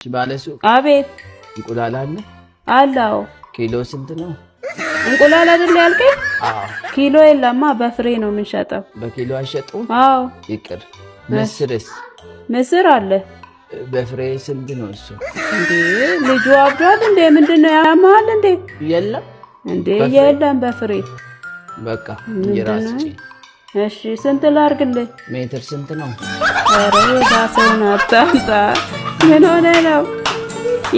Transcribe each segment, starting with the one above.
ባለሱቅ። አቤት። እንቁላል አለ? አለው። ኪሎ ስንት ነው? እንቁላል አይደል ያልከኝ? አዎ። ኪሎ የለማ፣ በፍሬ ነው የምንሸጠው። በኪሎ አይሸጡም? አዎ። ይቅር። ምስርስ? ምስር አለ። በፍሬ ስንት ነው እሱ? እንዴ፣ ልጁ አብዷል እንዴ? ምንድን ነው፣ ያመሃል እንዴ? የለም። እንዴ? በፍሬ? የለም በፍሬ። በቃ እንጀራ ስጪ። እሺ፣ ስንት ላርግልህ? ሜትር ስንት ነው? ኧረ የባሰውን አታምጣ። ምን ሆነ ነው?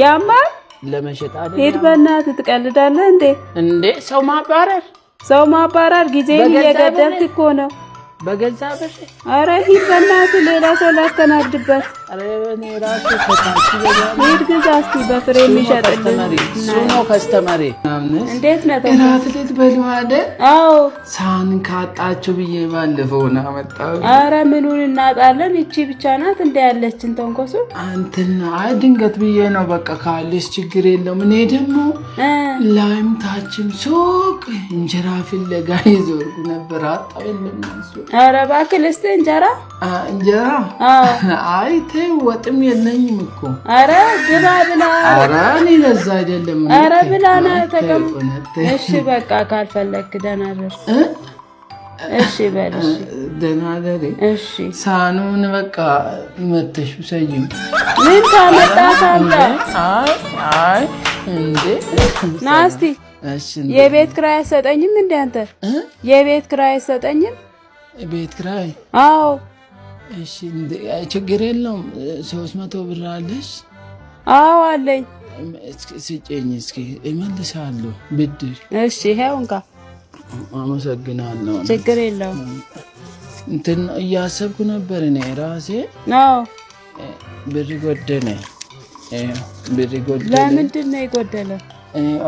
ያማል? ለመሸጥ አይደል? ሂድ በእናትህ፣ ትቀልዳለህ እንዴ? እንዴ፣ ሰው ማባረር። ሰው ማባረር፣ ጊዜን በገዛ እየገደልክ ብር? እኮ ነው። በገዛ ብር። ኧረ ሂድ በእናትህ፣ ሌላ ሰው ላስተናግድበት። ኧረ እኔ ራሴ ከታች ይገዛል። ሂድ ግዛ እስቲ በፍሬ የሚሸጥልህ። እሱ ነው customer ኤ። እንዴት ነህ? እራት ልትበሉ አይደል? አዎ። ሳህን ካጣችሁ ብዬ ባለፈው ነው አመጣሁ። አረ ምኑን እናጣለን? ይቺ ብቻ ናት እንደ ያለችን ተንኮሱ። አንተና አይ ድንገት ብዬ ነው። በቃ ካለሽ ችግር የለውም። እኔ ደግሞ ላይም ታችም ሱቅ እንጀራ ፍለጋ የዞርኩ ነበር። አጣሁ። የለም እሱ። አረ እባክህ ልስጥህ እንጀራ። እንጀራ? አዎ። አይ ተይው፣ ወጥም የለኝም እኮ። አረ ግባ ብላ። አረ እኔ ለዛ አይደለም። አረ ብላ ና ተቀም። እውነት ተይው። እሺ በቃ ካልፈለግክ ደህና ደር። እ? እሺ በል እሺ። ደህና ደሪ። እሺ። ሳህኑን በቃ መተሽ ውሰጂው። ምን ታመጣ ታምጣ። አይ አይ እንዴ። ና እስቲ። እሺ እንዴ። የቤት ኪራይ አይሰጠኝም እንዴ አንተ? እ? የቤት ኪራይ አይሰጠኝም? ቤት ኪራይ? አዎ። እሺ እንዴ፣ ችግር የለውም። 300 ብር አለሽ? አዎ አለኝ። እስኪ ስጭኝ፣ እስኪ እመልሳለሁ ብድር። እሺ ይሄው እንካ። አመሰግናለሁ። ችግር የለውም። እንትን እያሰብኩ ነበር እኔ ራሴ። አዎ። ብር ጎደለ፣ ብር ጎደለ። ለምንድን ነው የጎደለ?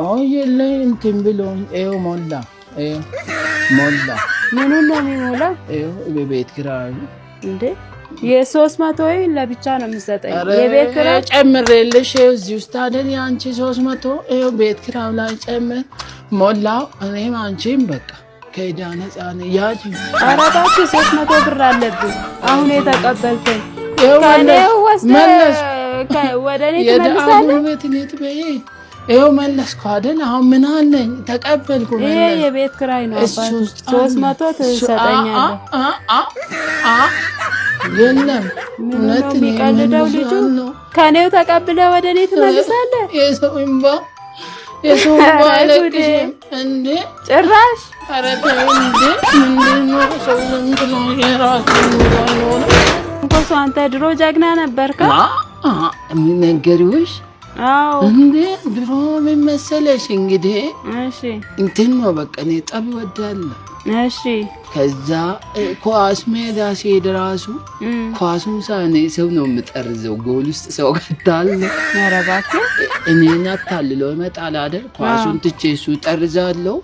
አሁን የለኝ እንትን ብሎ ይኸው ሞላ፣ ይኸው ሞላ። ምኑን ነው የሚሞላ? ይኸው የቤት ኪራዩ። እንዴ፣ የ300 ለብቻ ነው የምሰጠኝ። ኧረ የቤት ኪራይ ጨምሬልሽ ይኸው እዚህ ውስጥ አይደል የአንቺ 300፣ ይኸው ቤት ኪራዩ ላይ ጨምር ሞላው። እኔም አንቺም በቃ ከዕዳ ነፃ ነን። ያጂ። ኧረ እባክህ፣ 300 ብር አለብኝ። አሁን የተቀበልከኝ ይኸው ከእኔ መለስ ወስደህ መለስ ወደ እኔ የድሀ ትመልሳለህ? ጉልበት እኔ ትበይ። ይኸው መለስኩ አይደል? አሁን ምን አለኝ? ተቀበልኩ። ይሄ መለስ። የቤት ኪራይ ነው እሱ አባት። ውስጥ 300 ትሰጠኛለህ። የለም። ምኑ እውነት ነው እኔ የሚቀልደው ልጁ? እመልሳለሁ። ከኔው ተቀብለህ ወደ እኔ ትመልሳለህ? የሰው እንባ የሰው እንባ ኧረ ጉዴ። አለቅሽም እንዴ? ጭራሽ። ኧረ ተይ እንዴ! ምንድን ነው ሰው ዝም ብሎ የራሱ ኑሮ ኖረ። እንኮሱ አንተ ድሮ ጀግና ነበርካ? ነገሪዎች። አዎ። እንዴ፣ ድሮ ምን መሰለሽ እንግዲህ እንትን ነው በቃ እኔ ጠብ እወዳለሁ። ከዛ ኳስ ሜዳ ሲሄድ ራሱ ኳሱን ሳኔ ሰው ነው የምጠርዘው። ጎል ውስጥ ሰው ከታለ ኧረ እባክህ። እኔን አታልሎ ይመጣል አይደል? ኳሱን ትቼ እሱ ጠርዛለሁ።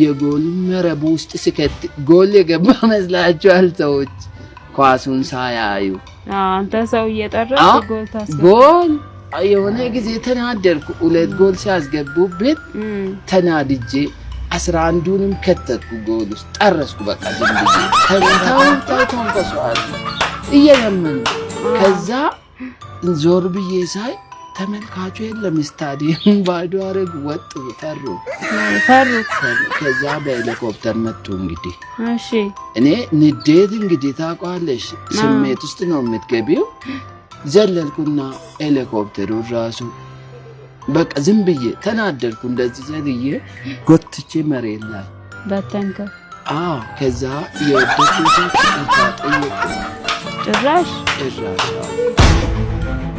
የጎል መረቡ ውስጥ ስከት ጎል የገባ መስላቸዋል ሰዎች ኳሱን ሳያዩ። አዎ፣ አንተ ሰው እየጠራ ጎል ታስገባ። ጎል የሆነ ጊዜ ተናደርኩ። ሁለት ጎል ሲያስገቡብን ተናድጄ 11ዱንም ከተትኩ ጎል ውስጥ፣ ጠረስኩ። በቃ ዝም ብዬ ተው ተው ተንፈሰዋል እየለመኑ። ከዛ ዞር ብዬ ሳይ ተመልካቹ የለም፣ ስታዲየም ባዶ አረግ ወጡ፣ ፈሩ። ፈሩ። ከዛ በሄሊኮፕተር መጡ እንግዲህ። እኔ ንዴት እንግዲህ ታውቀዋለሽ፣ ስሜት ውስጥ ነው የምትገቢው። ዘለልኩና ሄሊኮፕተሩን ራሱ በቃ ዝም ብዬ ተናደድኩ። እንደዚህ ዘልዬ ጎትቼ መሬት ላይ በተንከው። አዎ። ከዛ የወደቁ ሰዎች ይቅርታ ጠየቁ። ጭራሽ። ጭራሽ አዎ።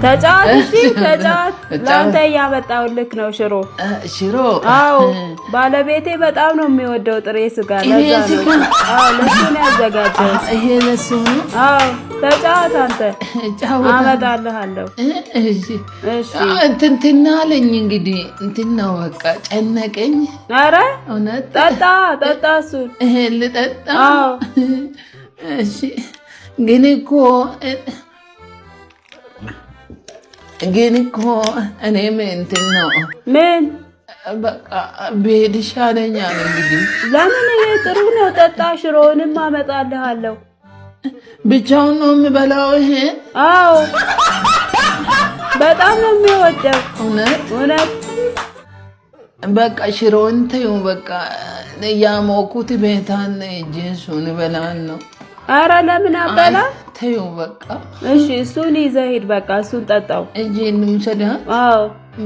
ተጫወት፣ እሺ ተጫወት። ለአንተ እያመጣሁልህ ነው ሽሮ። ሽሮ? አዎ፣ ባለቤቴ በጣም ነው የሚወደው ጥሬ ስጋ። ጥሬ ለዛ ነው። ስጋ? አዎ፣ ለሱ ነው ያዘጋጀሁት። ይሄ ለሱ ነው። አዎ፣ ተጫወት አንተ። እጫወታለሁ። አመጣልሃለሁ። እሺ። እሺ። እንትን አለኝ እንግዲህ እንትን ነው በቃ ጨነቀኝ። ኧረ እውነት። ጠጣ ጠጣ እሱን። ይሄ ልጠጣ? አዎ። እሺ፣ ግን እኮ እኔም እንትን ነው። ምን? በቃ ብሄድ ይሻለኛል እንግዲህ። ለምን? ይሄ ጥሩ ነው። ጠጣ፣ ሽሮውንም አመጣልሃለሁ። ብቻውን ነው የምበላው ይሄን? አዎ። በጣም ነው የሚወደው። እውነት እውነት። በቃ ሽሮን ተይው። በቃ እያሞኩት ቤታን እጄ እሱን እበላለሁ። አረ ለምን አበላ? ተይው በቃ። እሺ እሱን ይዘህ ሂድ። በቃ እሱን ጠጣው። እጄ እንውሰድ። አዎ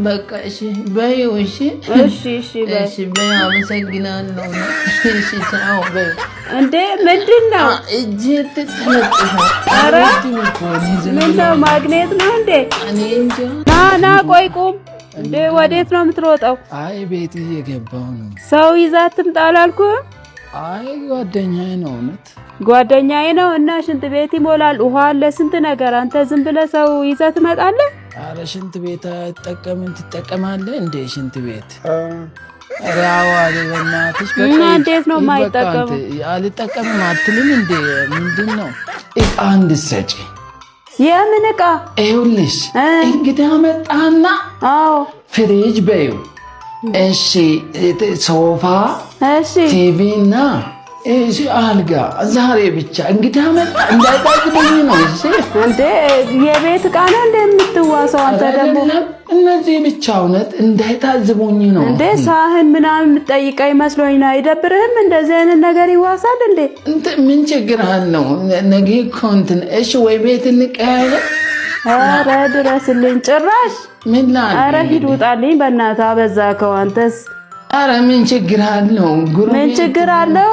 በቃ እሺ በይው። እሺ እሺ እሺ በይ። እሺ በይ። አመሰግናለሁ። እሺ ቻው በይ። እንዴ ምንድን ነው? እጄ ተለጥፎ። ኧረ ምን ነው ማግኔት ነው እንዴ? እኔ እንጃ። ና ና፣ ቆይ ቁም። እንዴ ወዴት ነው የምትሮጠው? አይ ቤት እየገባሁ ነው። ሰው ይዘህ አትምጣ አላልኩህም? አይ ጓደኛዬ ነው እውነት። ጓደኛዬ ነው እና ሽንት ቤት ይሞላል፣ ውሃ አለ፣ ስንት ነገር። አንተ ዝም ብለህ ሰው ይዘህ ትመጣለህ? አረ ሽንት ቤት አይጠቀምም። ትጠቀማለህ እንዴ ሽንት ቤት? ኧረ አዎ አለ በእናትሽ። በቃ እና እንዴት ነው በቃ የማይጠቀመው? አንተ አልጠቀምም አትልም እንዴ? ምንድን ነው እቃ እንድትሰጪ? የምን እቃ? ይኸውልሽ እንግዳ መጣና አዎ ፍሪጅ በይው፣ እሺ ሶፋ፣ እሺ ቲቪ እና እሺ አልጋ። ዛሬ ብቻ እንግዳ መጣ እንዳይጣግበኝ ነው። እሺ እንዴ የቤት እቃ ነው እንደ የምትዋሰው አንተ ደግሞ? አይደለም እነዚህ ብቻ እውነት እንዳይታዝቡኝ ነው። እንዴ ሳህን ምናምን የምትጠይቀኝ መስሎኝ ነው። አይደብርህም? እንደዚህ አይነት ነገር ይዋሳል እንዴ? እንትን ምን ችግር አለው? ነገ እኮ እንትን እሺ ወይ ቤት እንቀያየር። ኧረ ድረስልኝ ጭራሽ። ምን ላድርግ? ኧረ ሂድ ውጣልኝ በእናትህ፣ አበዛከው አንተስ። ኧረ ምን ችግር አለው? ምን ችግር አለው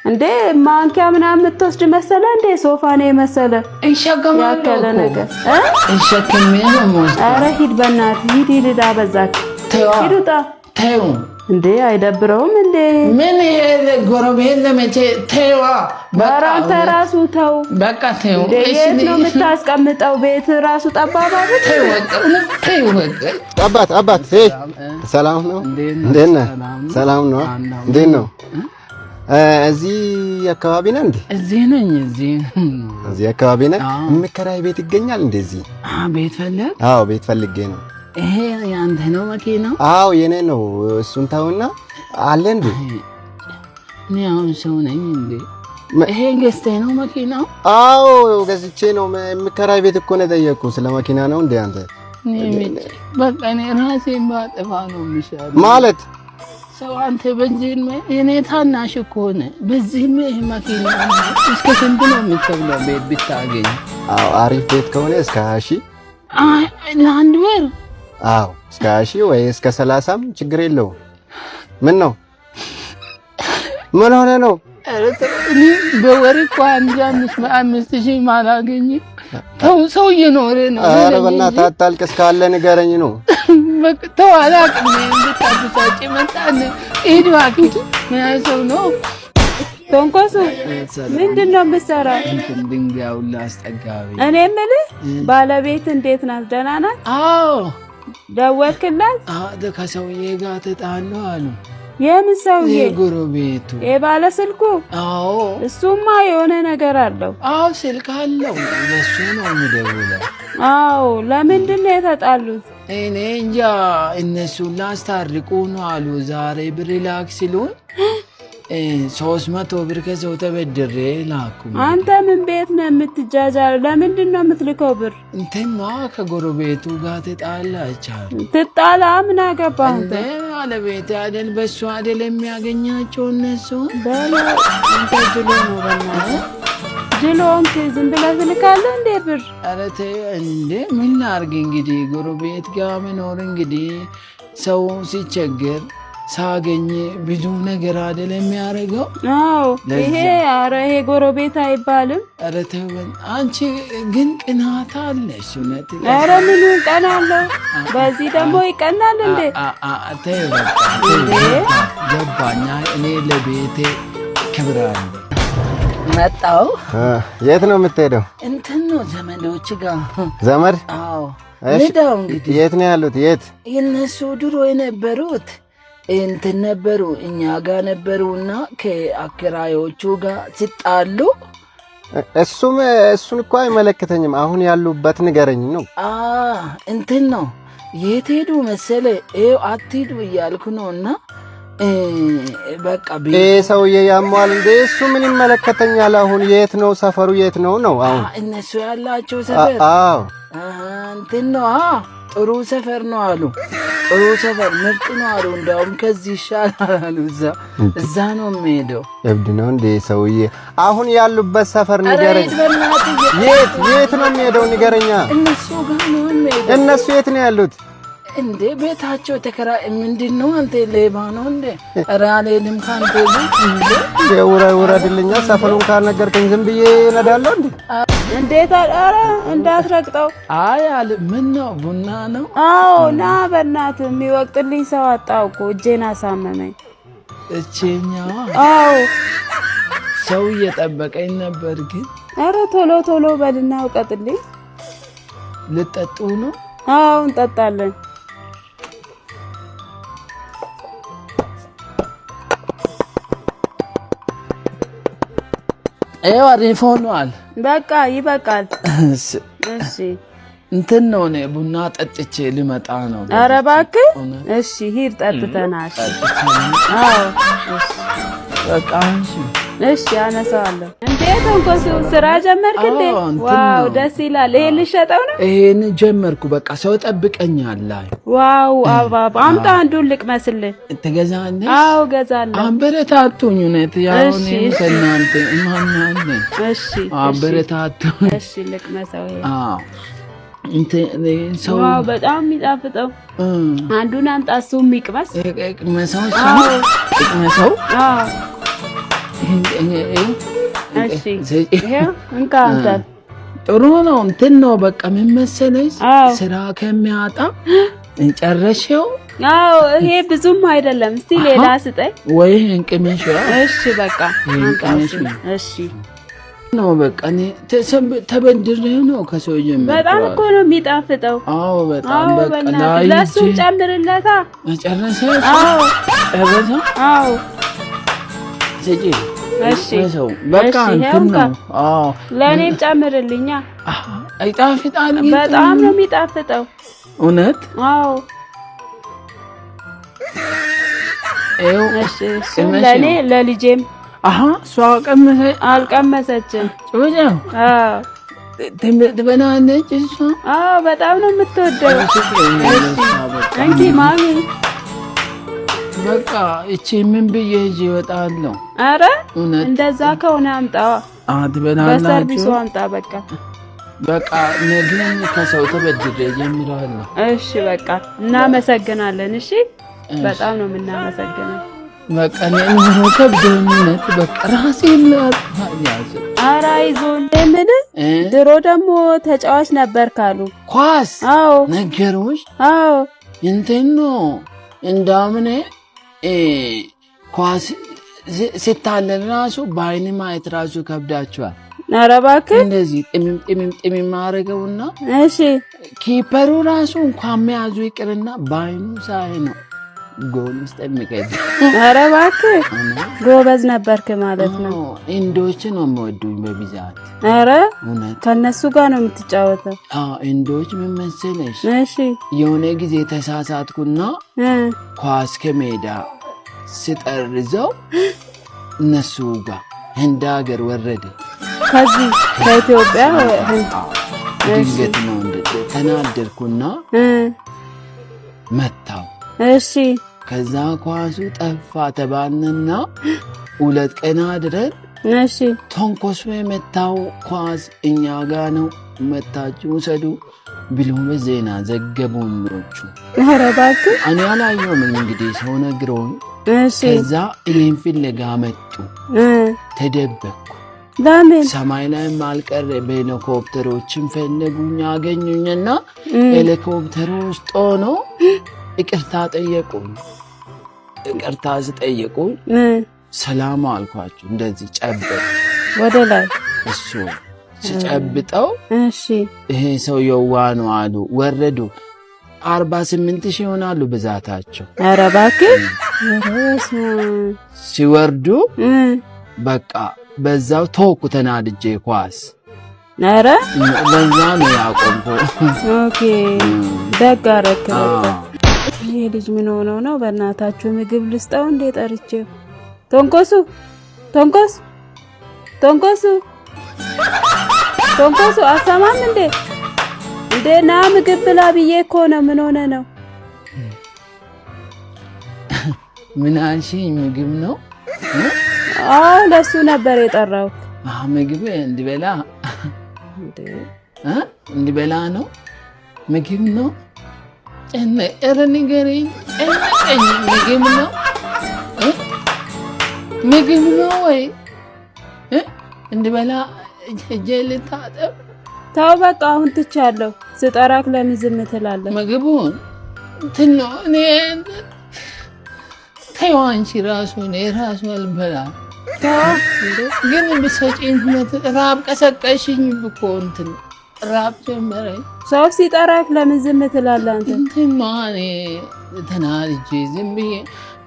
እንዴ? ማንኪያ ምናምን የምትወስድ መሰለ እንዴ? ሶፋ ነው የመሰለ እሸከማለሁ ያከለ እኮ። ነገር እ? እሸክሜ ነው የምወስደው። ኧረ ሂድ በእናትህ ሂድ ሂድ፣ አበዛክ። ተይዋ፣ ሂድ ውጣ። ተይው። እንዴ አይደብረውም እንዴ? ምን ይሄ ጎረቤት ለመቼ? ተይዋ በቃ። ኧረ አንተ ራሱ ተው። በቃ ተይው። እንዴ የት ነው የምታስቀምጠው? ቤት ራሱ ጠባብ አይደል? ተይው በቃ፣ እውነት ተይው በቃ። አባት አባት፣ hey ሰላም ነው? እንዴት ነህ? ሰላም ነው? እንዴት ነው? እዚህ አካባቢ ነህ እንዴ? እዚህ ነኝ፣ እዚህ። እዚህ አካባቢ ነህ? የሚከራይ ቤት ይገኛል እንዴ እዚህ? ቤት ፈለግ? አዎ ቤት ፈልጌ ነው። ይሄ ያንተ ነው መኪናው? አዎ የኔ ነው። እሱን ተውና አለ እንዴ? እኔ አሁን ሰው ነኝ እንዴ? ይሄ ገዝተህ ነው መኪናው? አዎ ገዝቼ ነው። የሚከራይ ቤት እኮ ነው የጠየቅኩህ። ስለ መኪና ነው እንዴ አንተ? በቃ እኔ ራሴን ባጠፋ ነው የሚሻለው። ማለት ሰው አንተ በዚህ እኔ ታናሽ እኮ ነህ። በዚህ ይሄ መኪና እስከ ስንት ነው የምትከፍለው ቤት ብታገኝ? አዎ አሪፍ ቤት ከሆነ እስከ 20 ሺህ። አይ ለአንድ ወር? አዎ እስከ 20 ሺህ ወይ እስከ 30ም ችግር የለውም። ምን ነው ምን ሆነ ነው? ኧረ ተው፣ እኔ በወር እኮ አንድ 5,000 ማላገኝ ተው፣ ሰው እየኖረ ነው። ኧረ በእናትህ አታልቅስ፣ ካለ ንገረኝ ነው። በቃ ተው፣ አላውቅም። እንድታበሳጭ መጣን። ሂድ እባክህ። ምን አይነት ሰው ነው? ተንኮሱ ምንድን ነው የምትሰራው? እንትን ድንጋዩን ላስጠጋቢ። እኔ የምልህ ባለቤት እንዴት ናት? ደህና ናት? አዎ። ደወልክላት? አዎ፣ ከሰውዬ ጋር ተጣሉ አሉ። የምን ሰውዬ? የጎረቤቱ። የባለ ስልኩ? አዎ። እሱማ የሆነ ነገር አለው። አዎ ስልክ አለው። ለሱ ነው የሚደውለው። አዎ ለምንድን ነው የተጣሉት? እኔ እንጃ፣ እነሱን ላስታርቁ ነው አሉ። ዛሬ ብር ላክ ሲሉን 300 ብር ከሰው ተበድሬ ላኩ። አንተ ምን ቤት ነው የምትጃጃለው? ለምንድን ነው የምትልከው ብር? እንትን ነዋ ከጎረቤቱ ጋር ተጣላች አሉ። ትጣላ፣ ምን አገባህ አንተ? እንደ ባለቤት አይደል በሱ አይደል የሚያገኛቸው እነሱ። በለው አንተ ጅሎ ነው በእናትህ ጅሎ ሆንክ። ዝም ብለህ ትልካለህ እንዴ ብር? ኧረ ተይ እንዴ ምን ላድርግ እንግዲህ ጎረቤት ጋር መኖር እንግዲህ ሰው ሲቸገር ሳገኝ ብዙ ነገር አይደል የሚያደርገው። አዎ ለዛ። ይሄ ኧረ ይሄ ጎረቤት አይባልም። ኧረ ተይ አንቺ ግን ቅናት አለሽ እውነት። ኧረ ምኑን ቀናለሁ? በዚህ ደግሞ ይቀናል እንዴ? ተይ በቃ ተይ፣ ገባኝ። እኔ ለቤቴ ክብር አለ። መጣው። የት ነው የምትሄደው? እንትን ነው ዘመዶች ጋር። ዘመድ? አዎ። እሺ፣ ንዳው እንግዲህ። የት ነው ያሉት? የት? እነሱ ድሮ የነበሩት እንትን ነበሩ እኛ ጋር ነበሩና ከአከራዮቹ ጋር ሲጣሉ እሱም እሱን እኮ አይመለከተኝም። አሁን ያሉበት ንገረኝ ነው። አ እንትን ነው የት ሄዱ መሰለ? ይኸው አትሂዱ እያልኩ ነው እና በቃ ይሄ ሰውዬ ያመዋል እንዴ? እሱ ምን ይመለከተኛል? አሁን የት ነው ሰፈሩ? የት ነው ነው አሁን እነሱ ያላቸው ሰፈር? አዎ። እንትን ነው፣ ጥሩ ሰፈር ነው አሉ። ጥሩ ሰፈር ምርጥ ነው አሉ። እንዳውም ከዚህ ይሻላል አሉ። እዛ ነው የምሄደው። እብድ ነው እንዴ ሰውዬ? አሁን ያሉበት ሰፈር ንገረኝ። የት ነው የሚሄደው? ንገረኛ። እነሱ ጋር ነው የሚሄደው። እነሱ የት ነው ያሉት? እንዴ ቤታቸው ተከራ ምንድን ነው አንተ ሌባ ነው እንዴ? ኧረ አልሄድም ከአንተ ጋር እንዴ። ውረድልኛ። ሰፈሩን ካልነገርከኝ ዝም ብዬ እነዳለሁ እንዴ? እንዴት? ኧረ እንዳትረግጠው። አይ አለ ምን ነው ቡና ነው? አዎ ና በእናትህ፣ የሚወቅጥልኝ ሰው አጣሁ እኮ፣ እጄን አሳመመኝ። እቼኛዋ? አዎ። ሰው እየጠበቀኝ ነበር ግን። ኧረ ቶሎ ቶሎ በልና እውቀጥልኝ። ልጠጡ ነው? አዎ እንጠጣለን። ይኸው አሪፍ ሆኗል። በቃ ይበቃል። እሺ። እንትን ነው፣ እኔ ቡና ጠጥቼ ልመጣ ነው። ኧረ እባክህ። እሺ ሂድ ጠጥተናል። አዎ በቃ እሺ። እሺ አነሳዋለሁ። እንዴ ተንኮሱ ስራ ጀመርክ እንዴ? Wow ደስ ይላል። ይሄን ልሸጠው ነው? ይሄን ጀመርኩ። በቃ ሰው ጠብቀኛል። Wow አባባ አምጣ አንዱን ልቅመስልህ። ትገዛለህ? አዎ እገዛለሁ። አበረታቱኝ። እውነት ያው እኔም ከእናንተ እማምናለሁ። እሺ አበረታቱኝ። እሺ ልቅመሰው። ይሄ አዎ ሰው Wow በጣም የሚጣፍጠው። አንዱን አምጣ እሱ የሚቅመስ። ቅመሰው። ቅመሰው። አዎ እሺ ይሄው እንካ አንተ። ጥሩ ነው። እንትን ነው በቃ ምን መሰለሽ፣ ስራ ከሚያጣ ጨረሽው? አዎ ይሄ ብዙም አይደለም። እስቲ ሌላ ስጠኝ። ወይ እንቅመሽ። እሺ በቃ እሺ ነው በቃ እኔ ተበድሬ ነው ከሰው ጀመርኩ። በጣም እኮ ነው የሚጣፍጠው። አዎ በጣም በቃ ለእሱ ጨምርለታ። ጨረሰ? አዎ ጨረሰ። አዎ ስጪ። እሺ በቃ እንትን ነው። አዎ ለእኔም ጨምርልኛ። ይጣፍጣል። በጣም ነው የሚጣፍጠው። እውነት? አዎ። እሺ ለእኔ ለልጄም። አሀ እሷ ቀመሰ? አልቀመሰችም። ጭውጫው አዎ ትበላለች እሷ? አዎ በጣም ነው የምትወደው። እንኪ ማሚ። በቃ እቺ ምን ብዬ ይዤ እወጣለሁ? ኧረ እንደዛ ከሆነ አምጣዋ። ትበላላችሁ? በሰርቪሱ አምጣ። በቃ በቃ ነገን ከሰው ተበድሬ እጀምራለሁ። እሺ በቃ እናመሰግናለን። እሺ በጣም ነው የምናመሰግነው። በቃ እኔ ኑሮ ከብዶኝነት በቃ ራሴን ላጥፋ ያዘ። ኧረ አይዞን። ምን ድሮ ደግሞ ተጫዋች ነበር ካሉ። ኳስ? አዎ። ነገሮች። አዎ። እንትን ነው፣ እንዳውም እኔ ኳስ ስታለል ራሱ በአይን ማየት ራሱ ከብዳቸዋል። ኧረ እባክህ። እንደዚህ ጥምም ጥምም ጥምም ማድረገውና እሺ keeper ኡ ራሱ እንኳን መያዙ ይቅርና በአይኑ ሳይ ነው ጎል ውስጥ የሚገባ። ኧረ እባክህ ጎበዝ ነበርክ ማለት ነው። ህንዶች ነው የሚወዱኝ በብዛት። ኧረ ከእነሱ ጋር ነው የምትጫወተው? አዎ ህንዶች ምን መሰለሽ፣ እሺ የሆነ ጊዜ ተሳሳትኩና ኳስ ከሜዳ ስጠርዘው እነሱ ጋር ህንድ ሀገር ወረደ። ከዚህ ከኢትዮጵያ ህንድ? ድንገት ነው ተናደርኩና መታው። እሺ ከዛ ኳሱ ጠፋ ተባልንና 2 ቀን አድረን እሺ ተንኮሱ የመታው ኳስ እኛ ጋ ነው መታችሁ ውሰዱ ብሎ በዜና ዘገቡኞቹ። ኧረ እባክህ። እኔ አላየሁም እንግዲህ ሰው ነግረውኝ። እሺ ከዛ እኔን ፍለጋ መጡ። ተደበቅኩ። ለምን? ሰማይ ላይም አልቀረ በሄሊኮፕተሮችን ፈለጉኝ አገኙኝና ሄሊኮፕተሩ ውስጥ ሆኖ ይቅርታ ጠየቁኝ። ይቅርታ ስጠየቁኝ ሰላም አልኳቸው። እንደዚህ ጨበጥ ወደ ላይ እሱ ስጨብጠው እሺ ይሄ ሰው የዋ ነው አሉ። ወረዱ። 48,000 ይሆናሉ ብዛታቸው። ኧረ እባክህ። ሲወርዱ በቃ በዛው ተወኩ ተናድጄ ኳስ። ኧረ በዛ ነው ያቆምኩ። Okay ደግ አደረክ። በቃ ይሄ ልጅ ምን ሆኖ ነው? በእናታችሁ ምግብ ልስጠው እንዴ ጠርቼው? ተንኮሱ ተንኮሱ ተንኮሱ ተንኮሱ አሰማም እንዴ? እንዴ ና ምግብ ብላ ብዬ እኮ ነው። ምን ሆነ ነው? ምን አልሽኝ? ምግብ ነው? አዎ ለሱ ነበር የጠራሁት። ምግብ እንድበላ እንድበላ ነው? ምግብ ነው? ኧረ ንገረኝ፣ ጨነቀኝ። ምግብ ነው? ምግብ ነው ወይ እንድበላ እጄ ልታጠብ? ተው በቃ አሁን ትቻለሁ። ስጠራክ ለምን ዝም ትላለህ? ምግቡን እንትን ነው እኔ ተይው አንቺ ራሱ እኔ ራሱ አልበላም። ግን ብትሰጪኝ ራብ ቀሰቀሽኝ እኮ እንትን ራብ ጀመረኝ። ሰው ሲጠራክ ለምን ዝም ትላለህ አንተ? እንትን ነዋ እኔ ተናድጄ ዝም ብዬ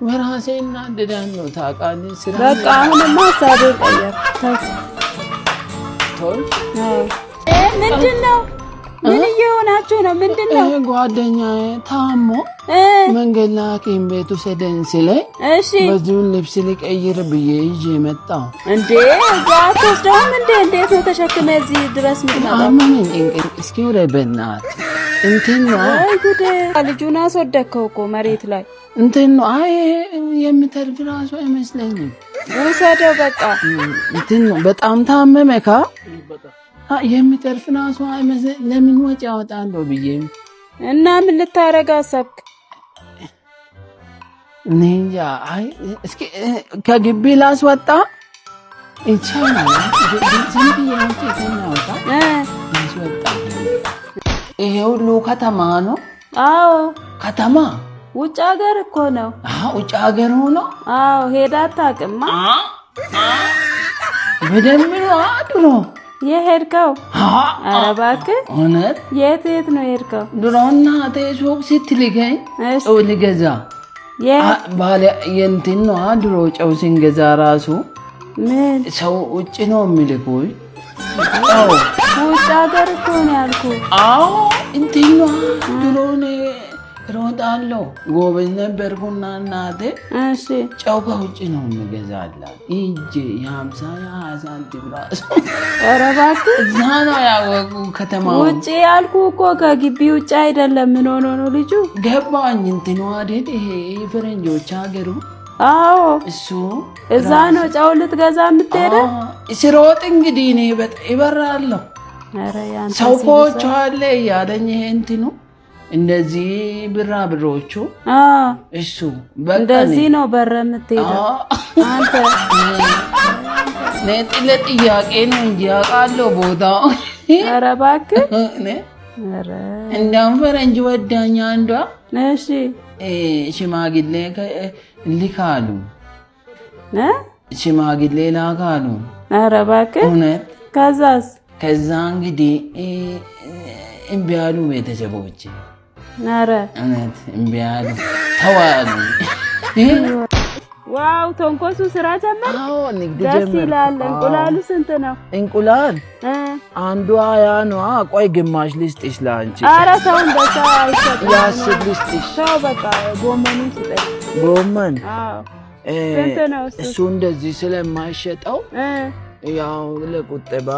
በራሴ እናደዳለሁ ታውቃለህ። ስራ በቃ አሁንማ ሀሳቤን ቀየርኩ። ተው። ምንድን ነው? ምን እየሆናችሁ ነው? ምንድን ነው? ጓደኛዬ ታሞ መንገድ ላይ ሐኪም ቤት ውሰደን ሲለኝ እሺ በዚሁን ልብስ ልቀይር ብዬ ይዤ መጣሁ። እንዴ እዛ አትወስደውም እንዴ? እንዴት ነው ተሸክመህ እዚህ ድረስ የምትመጣው? አመመኝ ጭንቅል። እስኪ ወደ በእናትህ እንትን ነው። አይ ጉድ! ልጁን አስወደቅከው እኮ መሬት ላይ። እንትን ነው። አይ የምተርፍ ራሱ አይመስለኝም። ውሰደው በቃ። እንትን ነው በጣም ታመመ ካ የሚተርፍ ራሱ አይመስለኝም። ለምን ወጪ አወጣለሁ ብዬ እና ምን ልታረግ አሰብክ? እኔ እንጃ። አይ እስኪ ከግቢ ላስወጣ ይቻላል። ዝም ብዬ ወጪ ከሚያወጣ ላስወጣ። ይሄ ሁሉ ከተማ ነው። አዎ ከተማ ውጭ ሀገር እኮ ነው። ውጭ ሀገር ሆኖ? አዎ ሄዳ አታውቅማ። በደንብ ነው ድሮ የሄድከው? ኧረ እባክህ እውነት። የት የት ነው የሄድከው? ድሮ እናቴ ሱቅ ስትልከኝ ጨው ልገዛ ባለ የእንትን ነዋ። ድሮ ጨው ስንገዛ ራሱ ምን ሰው ውጭ ነው የሚልኩኝ። ውጭ ሀገር እኮ ነው ያልኩህ። አዎ እንትን ነዋ። ድሮ እኔ እሮጣለሁ ጎበዝ ነበርኩና እናቴ ጨው ከውጭ ነው የምገዛላት። ሂጅ የ50 የ20 ሳንቲም ራሱ። ኧረ እባክህ እዛ ነው ያወቁ ከተማውን። ውጭ ያልኩህ እኮ ከግቢ ውጭ አይደለም። ምን ሆኖ ነው ልጁ? ገባኝ። እንትኑ አይደል ይሄ ፈረንጆች ሀገሩ? አዎ እሱ እዛ ነው ጨው ልትገዛ የምትሄደው? ስሮጥ እንግዲህ እኔ ይበራለሁ። ሰው ኮቹ አለ እያለኝ ይሄ እንትኑ እንደዚህ ብራ ብሮቹ እሱ እንደዚህ ነው በረ የምትሄደው አንተ። ለጥያቄ ነው እንጂ አውቃለሁ ቦታው። ኧረ እባክህ እንደውም ፈረንጅ ወዳኝ አንዷ። እሺ ሽማግሌ ልካሉ፣ ሽማግሌ ላካሉ። ኧረ እባክህ እውነት። ከዛስ? ከዛ እንግዲህ እምቢ አሉ ቤተሰቦች። ኧረ እውነት እምቢ አሉ፣ ተዋሉ። Wow ተንኮሱ ስራ ጀመር። አዎ ንግድ ደስ ጀመር። ይላል። እንቁላሉ ስንት ነው? እንቁላል አንዱ 20 ነው። ቆይ ግማሽ ልስጥሽ ለአንቺ። ኧረ ተው እንደዛ አይሰጥም። የ10 ልስጥሽ። ተው በቃ ጎመኑን ስጠኝ። ጎመን? አዎ ስንት ነው እሱ? እሱ እንደዚህ ስለማይሸጠው ያው ለቁጠባ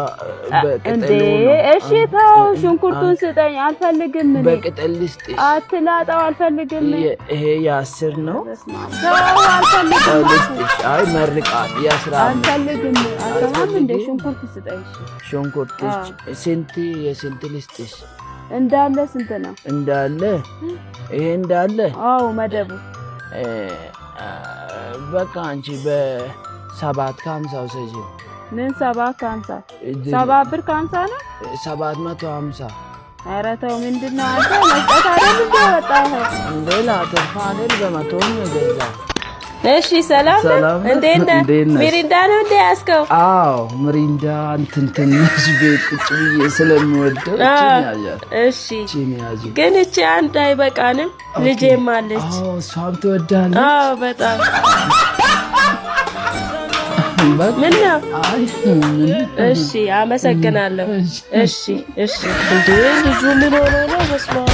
በቅጠሉ ነው። እሺ ተው፣ ሽንኩርቱን ስጠኝ። አልፈልግም። እኔ በቅጠል ልስጥሽ። አትላጠው፣ አልፈልግም። ይሄ የ10 ነው። ተው አልፈልግም። ልስጥሽ። አይ መርቃት የ15 አልፈልግም። አልሰማም እንደ ሽንኩርት ስጠኝ። ሽንኩርት ስንት የስንት ልስጥሽ? እንዳለ ስንት ነው? እንዳለ ይሄ እንዳለ? አዎ መደቡ። በቃ አንቺ በ7.50 ውሰጂ። ምን 7.50? 7 ብር ከ50 ነው? 750። ኧረ ተው ምንድን ነው አንተ መስጠት አይደል እንደ ወጣኸው? እንደ ላተርፍ አይደል በመቶ ነው የገዛው። እሺ ሰላም ነው። እንዴት ነህ? ሚሪንዳ ነው እንደ ያዝከው? አዎ ሚሪንዳ እንትን ትንሽ ቤት ቁጭ ብዬ ስለምወደው እቺን ያዣት። እሺ እቺን ያዢ። ግን እቺ አንድ አይበቃንም? ልጄም አለች። አዎ እሷም ትወዳለች። አዎ በጣም። ምን ነው? እሺ አመሰግናለሁ። እሺ እሺ። እንዴ ልጁ ምን ሆኖ ነው? በስመ አብ።